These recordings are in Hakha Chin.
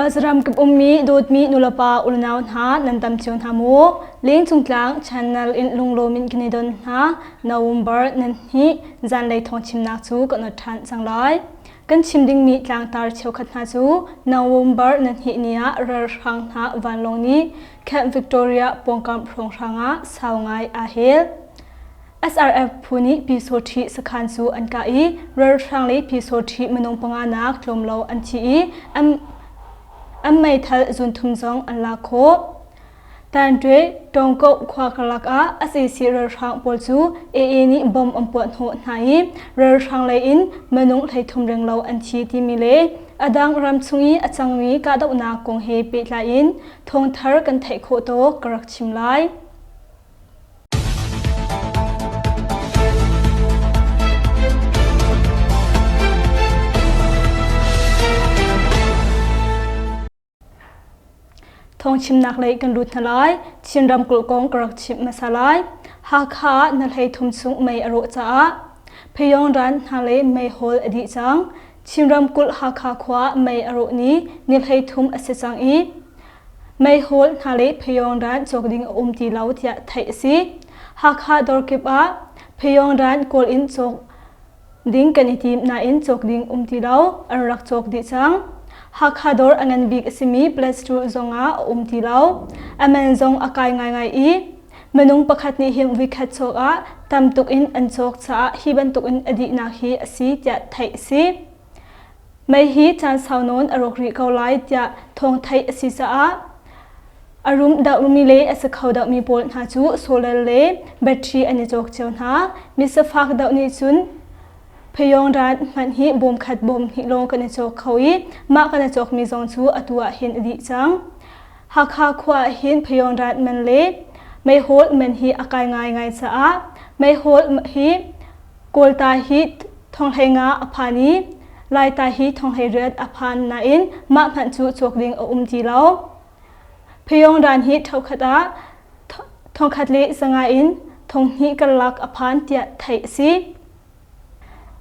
Khuazaram kip ummi dawtmi nulepa unau hna nan tam cio hna mu. Lengcung tlang channel in lunglawm in kan i don hna. November nan hnih zanlei thawng chimnak cu kan ot ṭhan cang lai. Kan chim dingmi tlangtar cheukhat hna cu November nan hnih ni ah ralhrang hna vanlawng nih Camp Victoria pawngkam hrawnghrang ah sau ngai aa hel. SRF phu nih Pyisawṭhi sakhan cu an kah i ralhrang le Pyisawṭhi minung panga nak tlawm lo an thi i an meithal zunthum zong an lak khawh. Tanṭwe Tawngkoh khua karlak ah sac ralhrang pawl cu AA nih bomb an puah hnawh hna i ralhrang lei in minung 33 renglo an thi timi le a dang ramchung i a cangmi kahdohnak kong he pehtlai in thawngthar kan theih khawh tawk ka rak chim lai. Thawngchimnak lei kan lut hna lai. Chin ramkulh kong ka rak chimh hmasa lai. Hakha ah na hlei thum chung mei a rawh caah Phayong ran hna le meihawl a dih cang. Chin ramkulh Hakha khua ah mei a rawh ni ni hlei thum a si cang i Meihawl hna le phayawngran cawk ding a um ti lo tiah theih a si. Hakha dawr kip ah phayawngran kawl in cawk ding kan i tim nain cawk ding um ti lo, an rak cawk dih cang. Hakha dawr a ngan bik a simi Plus 2 zong ah a um ti lo. A man zong a kai ngaingai i minung pakhat nih hin vuikhat cawk ah tam tuk in an cawk caah hi bantuk in a dihnak hi a si tiah theih a si. Mei hi caan sau nawn a rawk rih ko lai tiah thawng theih a si caah a rum deuhmi le a si kho deuhmi pawl hna cu solar le battery an i cawk cio hna. Mi sifak deuh nih cun phayawng ran hmanh hi bawm khat bawm hnih lawng kan i cawk kho i mah kan i cawkmi zong cu atu ah hin a dih cang. Hakha khua ah hin phayawng ran man le meihawl man hi a kai ngaingai caah meihawl hi Kawlta hi thonghlei nga a phan i Laita hi thonghlei riat a phan nain mah hmanh cu cawk ding a um ti lo. Phayawngran hi ṭhokhat ah 1,100 in 2,000 karlak a phan tiah theih a si.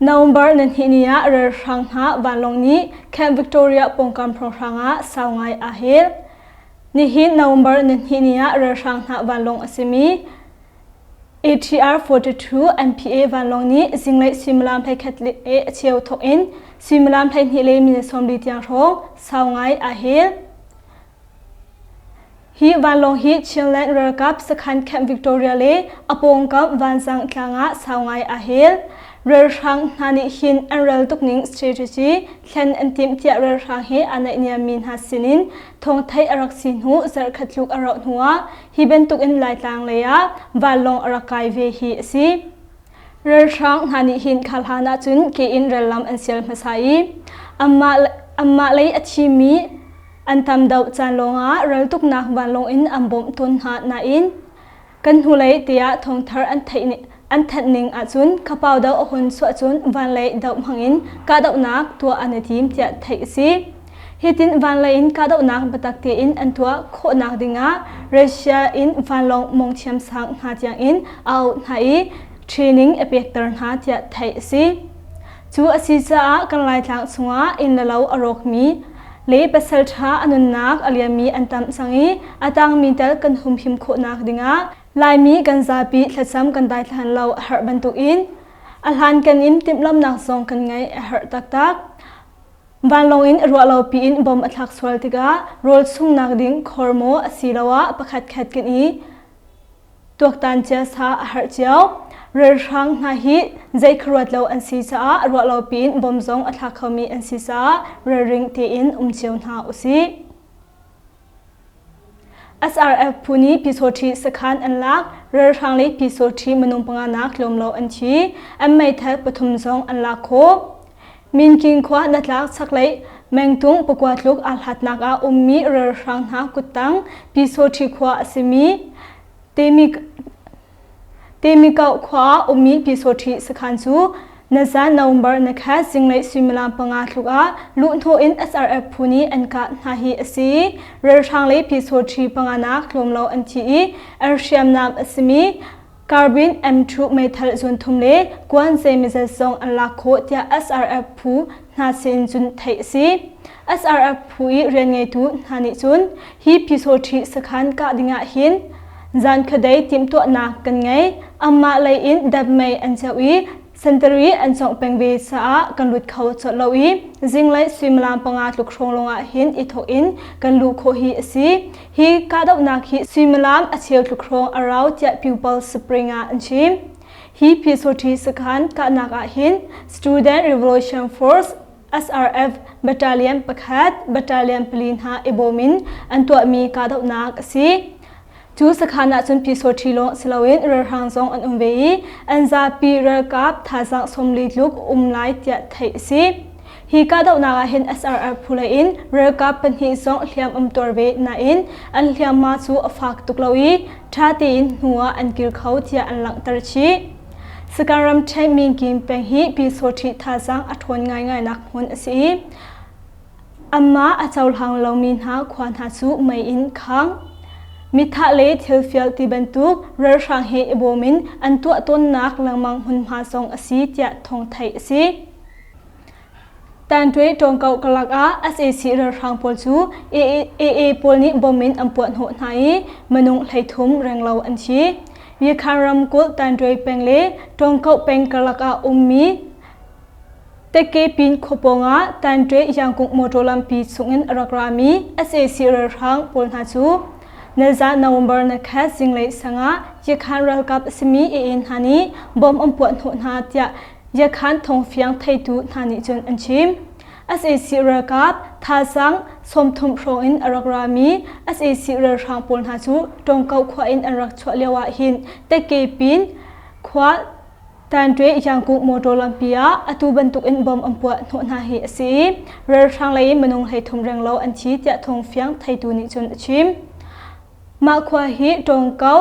November ni hnih ni ah ralhrang hna vanlawng nih Camp Victoria pawngkam hrawnghrang ah sau ngai aa hel. Nihin November ni hnih ni ah ralhrang hna vanlawng a simi ATR-42 MPA vanlawng nih zinglei suimilam 11 le a cheu thawk in suimilam 12 le minute 40 tiang hrawng sau ngai aa hel. Hi vanlawng hi Chinland ralkap sakhan Camp Victoria le a pawngkam vanzang tlang ah sau ngai aa hel. Ralhrang hna nih hin an ral tuk ning strategy thlen an timh tiah ralhrang he aa naihniammi hna sinin thawngtheih a rak si hnu zarhkhat tluk a rauh hnuah Hi bantukin Laitlang lei ah vanlawng a rak kai ve hi a si. Ralhrang hna nih hin kha hlan ahcun ke in rallam an sial hmasa i anmah lei a thimi an tam deuh caan lawngah raltuknak vanlawng in an bawmh tawn hna nain kan hnulei tiah thawngthar an theih an thanh ning ahcun khapau doh a hun chuah cun vanlei doh hmangin kahdohnak tuah an i tim tiah theih a si. Hitin vanlei in kahdohnak biatak tein an tuah khawhnak dingah Russia in vanlawng mong thiamsang hna tiangin a auh hna i training a pekter hna tiah theih a si. Cu a si caah kan Laitlang chungah inn le lo a rawkmi le pasal ṭha a nunnak a liammi an tam cang i a tangmi tal kan humhim khawhnak dingah Laimi kan zapi thlacam kan daithlan lo a herh bantukin a hlankan in timhlamhnak zong kan ngeih a herh taktak. Vanlawng in ruahlo piin bom a thlak sual tikah rawl chungnak ding khor maw asiloah pakhatkhat kan i tuaktan cia sa a herh cio. Ralhrang hna hi zei khuaruat lo an si caah ruahlo piin bom zong a thlak khomi an si caah ralring tein um cio hna usih. SRF phu nih Pyisawṭhi sakhan an lak, ralhrang le Pyisawṭhi minung panga nak tlawm lo an thi, an meithal pathum zong an lak khawh. Minking khua hnatlak chaklei mengtung pakua tluk aa hlatnak ah ummi ralhrang hna kuttang Pyisawṭhi khua a simi Temikauh khua ah ummi Pyisawṭhi sakhan cu nazan November nikhat zinglei suimilam panga tluk ah luhhnawh in SRF phu nih an kah hna hi a si. Ralhrang le Pyisawṭhi panganak tlawm lo an thi i an hriamnam a simi. Carbine M2 meithal zunthum le kuan zeimawzat zong an lak khawh tiah SRF phu hna sin cun theih a si. SRF phu i rianngeitu hna nih cun hi Pyusawṭhi sakhan kah dingah hin zan khuadei timhtuahnak kan ngei. Anmah lei in dapmei an ceuh i sentari an cawngh peng ve caah kan lut kho colh lo i zinglei suimilam panga tluk hrawng lawngah hin i thawk in kan luh khawh hi a si. Hi kahdohnak hi suimilam a cheu tluk hrawng a rau tiah Pupil Spring ah an chim. Hi Pyusawṭhi sakhan kahnak ah hin Student Revolution Force SRF Battalion pakhat, Battalion pali hna i bawm in an tuahmi kahdohnak a si. Cu sakhan ah cun Pyusawṭhi lawng si loin ralhrang zong an um ve i an zapi ralkap thazaang 40 tluk um lai tiah theih a si. Hi kahdohnak ah hin SRF phu lei in ralkap pahnih zong hliam an tuar ve nain an hliamhma cu a fak tuk lo i ṭha tein hnu ah an kir kho tiah an langhter chih. Sagaing ramṭhen Minkin peng hi Pyusawṭhi thazaang a ṭhawn ngaingainak hmun a si i Anmah a cohlang lomi hna khua hna cu mei in khang. Mithah le thilfial ti bantuk ralhrang he i bawm in an tuah tawnnak lengmang hmunhma zong a si tiah thawng theih a si. Tanṭwe ṭawngkoh karlak ah sac ralhrang pawl cu AA pawl nih bom in an puahhnawh hna i minung 33 renglo an thi. Yekhan ramkulh Tanṭwe peng le Ṭawngkoh peng karlak ah ummi Tekkepin khua pawngah Tanṭwe Yangkung motor lampi chungin a rak rami sac ralhrang pawl hna cu nizan November nikhat zinglei sang ah Yekhan ralkap a simi AA hna nih bom an puahhnawh hna tiah Yakhan thawngfiang theitu hna nih cun an chim. Sac ralkap thazaang 30 hrawng in a rak rami sac ralhrang pawl hna cu Tawngko khua in an rak chuah lio ah hin Tekkepin khua Tanṭwe Yangkung motor lampi ah atu bantuk in bom an puah hnawh hna hi a si i ralhrang lei in minung 33 renglo an thi tiah thawngfiang theitu nih cun a chim. Mah khua hi Tawngko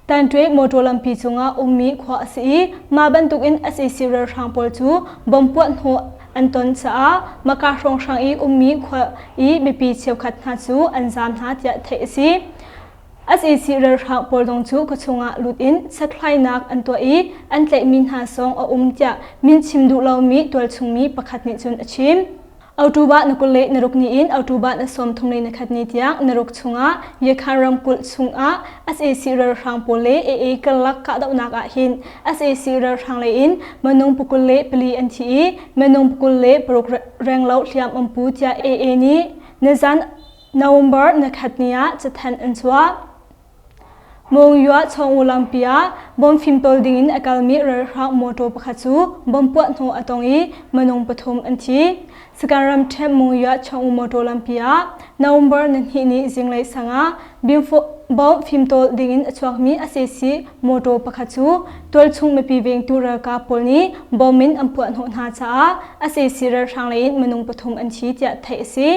Tanṭwe motor lampi cungah ummi khua a si i mah bantukin sac ralhrang pawl cu bom puah hnawh an ton caah Maka hrawnghrang i ummi khua i mipi cheukhat hna cu an zaam hna tiah theih a si. Sac ralhrang pawl zong cu khuachung ah lut in chekhlainak an tuah i an tlaihmi hna zong a um tiah min chim duh lomi tualchungmi pakhat nih cun a chim. October na 26 ni in October na 31 ni tiang na ruk chungah Yekhan ramkulh chungah sac ralhrang pawl le AA karlak kahdohnak ah hin sac ralhrang lei in minung 24 an thi i minung 26 renglo hliam an pu tiah AA nih nizan November nikhat ni ah cathanh an chuah. Monywa Chawngu lampi ah bomb fimtawl dingin a kalmi ralhrang motor pakhat cu bomb puah hnawh a tong i minung pathum an thi. Sagaing ramṭhen Monywa Chawngu motor lampi ah November nihnih ni zinglei sang ah bomb fimtawl dingin a chuakmi sac motor pakhat cu tualchung mipi vengtu ralkap pawl nih bomb in an puah hnawh hna caah sac ralhrang lei in minung pathum an thi tiah theih a si.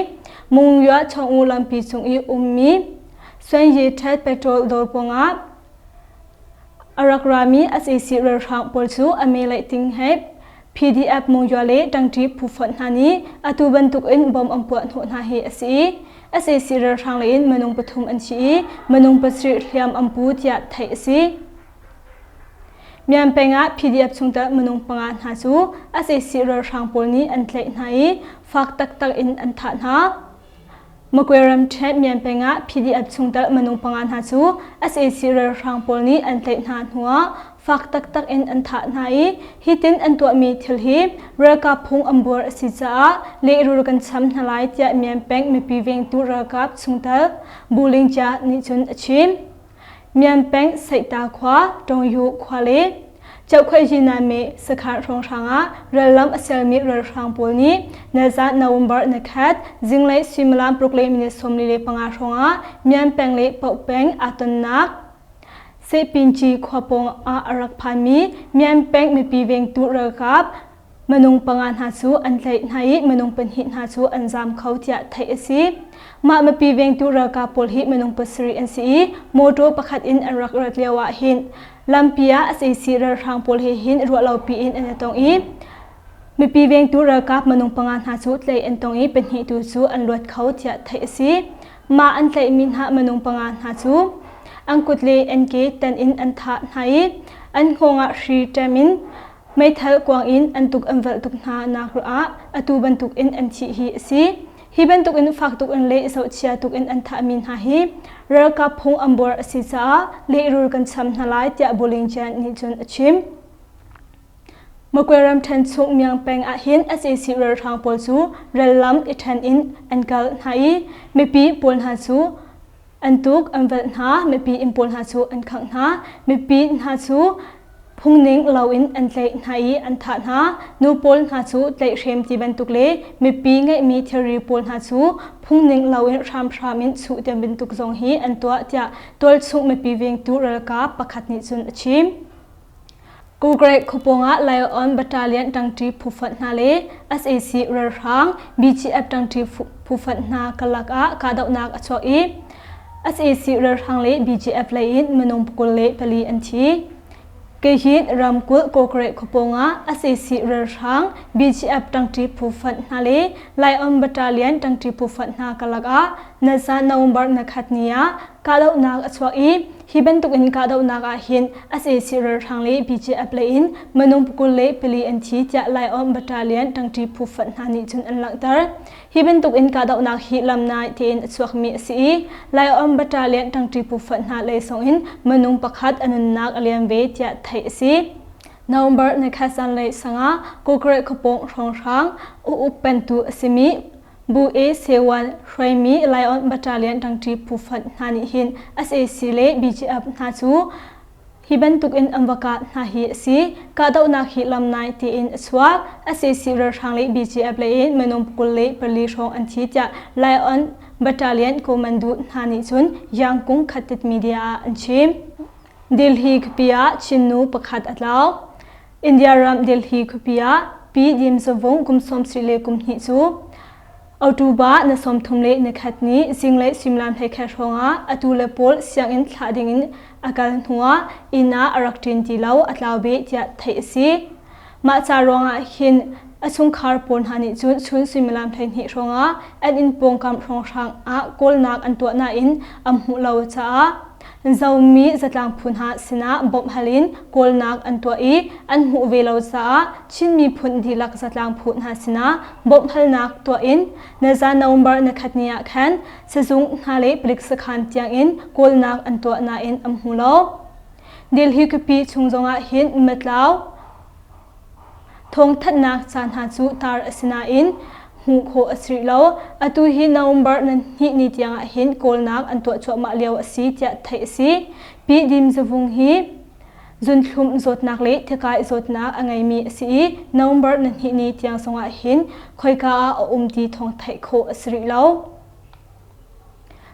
Monywa Chawngu lampi cung i ummi Suanyi Ṭhet petrol dawr pawngah a rak rami sac ralhrang pawl cu a me leh ting he PDF Monywa le ṭangṭi phu fonh hna nih atu bantukin bomb an puah hnawh hna hi a si i sac ralhrang lei in minung pathum an thi i minung pasarih hliam an pu tiah theih a si. Myanpeng ah PDF chungtel minung panga hna cu sac ralhrang pawl nih an tlaih hna i fak taktak in an thah hna. Magwe ramṭhen Myanpeng ah PDF chungtel minung panga hna cu sac ralhrang pawl nih an tlaih hna hnuah fak taktak in an thah hna i hitin an tuahmi thil hi ralkap phung an buar a si caah lehrul kan cham hna lai tiah Myanpeng mipi vengtu ralkap chungtel Bu Ling Jia nih cun a chim. Myanpeng Seihta khua, Tongyu khua le Chohkhuahyiname sakhan hrawnghrang ah rallam a sialmi ralhrang pawl nih nizan November nikhat zinglei suimilam paruk le minute 45 hrawngah Myanpeng le Paukpeng aa tonnak Sehpinci khua pawng ah a rak phanmi Myanpeng mipi vengtu ralkap Minung panga hna cu an tlaih hna i minung pahnih hna cu an zaam kho tiah theih a si. Mah mipi vengtu ralkap pawl hi minung pasarih an si i mawṭaw pakhat in an rak rat lio ah hin lampi ah sac ralhrang pawl he hin ruahlopi in an i tong i mipi vengtu ralkap minung panga hna cu tlaih an tong i pahnih tu cu an luat kho tiah theih a si. Mah an tlaihmi hna minung panga hna cu. An kut le an ke tan in an thah hna i an hngawng ah hri ṭem in meithal kuang in an tuk an velh tuk hna nak ruah atu bantuk in an thih hi a si. Hi bantuk in fak tuk in le zohchia tuk in an thahmi hna hi ralkap phung an buar a si caah lehrul kan cham hna lai tiah Bulling Jan nih cun a chim. Magwe ramṭhen chung Myang peng ahhin sac ralhrang pawl cu rallam i ṭhen in an kal hna i mipi pawl hna cu an tuk an velh hna, mipi inn pawl hna cu an khangh hna, mipi hna cu phungning loin an tlaih hna i an thah hna. Nu pawl hna cu tlaihhrem ti bantuk le mipi ngeihmi thilri pawl hna cu phungning loin hramhram in chuh ti bantuk zong hi an tuah tiah tualchung mipi vengtu ralkap pakhat nih cun a chim. Kawlgreh khuapawng ah Laion Battalion ṭangṭi phufonh hna le sac ralhrang BGF ṭangṭi phufonh hna karlak ah kahdohnak a chuak i sac ralhrang le BGF lei in minung 24 an thi. Keihin ramkulh Kawlgreh khuapawng ah sac ralhrang BGF ṭangṭi phufonh hna le Laion Battalion ṭangṭi phufonh hna karlak ah nasa November nikhat ni ah kahdohnak a chuak i hi bantuk in kahdohnak ah hin sac ralhrang le BGF lei in minung 24 an thi tiah Laiawm Battalion ṭangṭi phu fonh hna nih cun an langhter. Hi bantuk in kahdohnak hi lamnai tein a chuakmi a si i Laiawm Battalion ṭangṭi phu fonh hna lei zong in minung pakhat a nunnak a liam ve tiah theih a si. November nikhat zanlei sangah Kawkre khuapawng hrawnghrang u-uk pentu a simi Bu E Sewan hruaimi Lion Battalion ṭangṭi phu fonh hna nih hin sac le BGF hna cu hi bantuk in an va kah hna hi a si. Kahdohnak hi lamnai tiin a chuak. sac ralhrang le BGF lei in minung 24 hrawng an thi tiah Lion Battalion Commando hna nih cun Yangkung Khatit Media ah an chim. Delhi khuapi ah Chin nu pakhat a tlau. India ram Delhi khuapi ah Pi Dim Zavung kum 70 le kum hnih cu October na 33 le nikhat ni zinglei suimilam hleikhat hrawngah atu le pawl sianginn thlah dingin a kal hnuah inn ah a rak ṭin ti lo a tlau beh tiah theih a si. Mah ca ruangah hin a chungkhar pawl hna nih cun chun suimilam 12 hrawngah an inn pawngkam hrawnghrang ah kawlnak an tuah nain an hmuh lo caah Zomi zatlang phu hna sinah bawmh hal in kawlnak an tuah i an hmuh ve lo caah Chin miphun dihlak zatlang phu hna sinah bawmh halnak tuah in naza November nikhat ni ah khan sizung hna le palik sakhan tiangin kawlnak an tuah nain an hmu lo. Delhi khuapi chung zongah hin matlau Thawngthanhnak ca hna cu tar a si nain hmuh khawh a si rih lo. Atu hi November ni hnih ni tiangah hin kawlnak an tuah cuahmah lio a si tiah theih a si. Pi Dim Zavung hi zunthlum zawtnak le thikai zawtnak a ngeimi a si i November ni hnih ni tiang zongah hin khoika ah a um ti thawng theih khawh a si rih lo.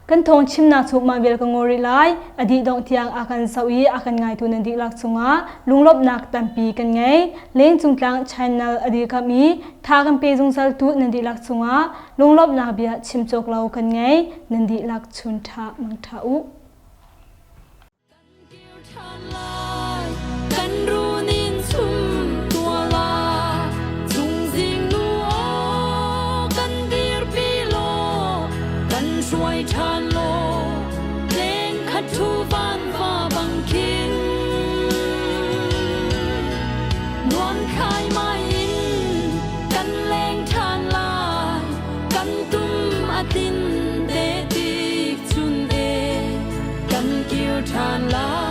Kan thawng chimnak cu mah vial ka ngol rih lai. A dih dongh tiang a kan zoh i a kan ngaitu nan dihlak cungah lunglawmhnak tampi kan ngei. Lengcung tlang channel a dirkamh i tha kan pe zungzaltu nan dihlak cungah lunglawmhnak bia chim cawk lo kan ngei. Nan dihlak chun ṭha mang ṭha u. Kan runin chum tua la chungzing nu aw kan dirpi law kan hruai ṭhan law leng khat thu van va bang khin nuam khai mai in kan leng ṭhan lai kan tum a tin te tik chun e kan kir ṭhan lai.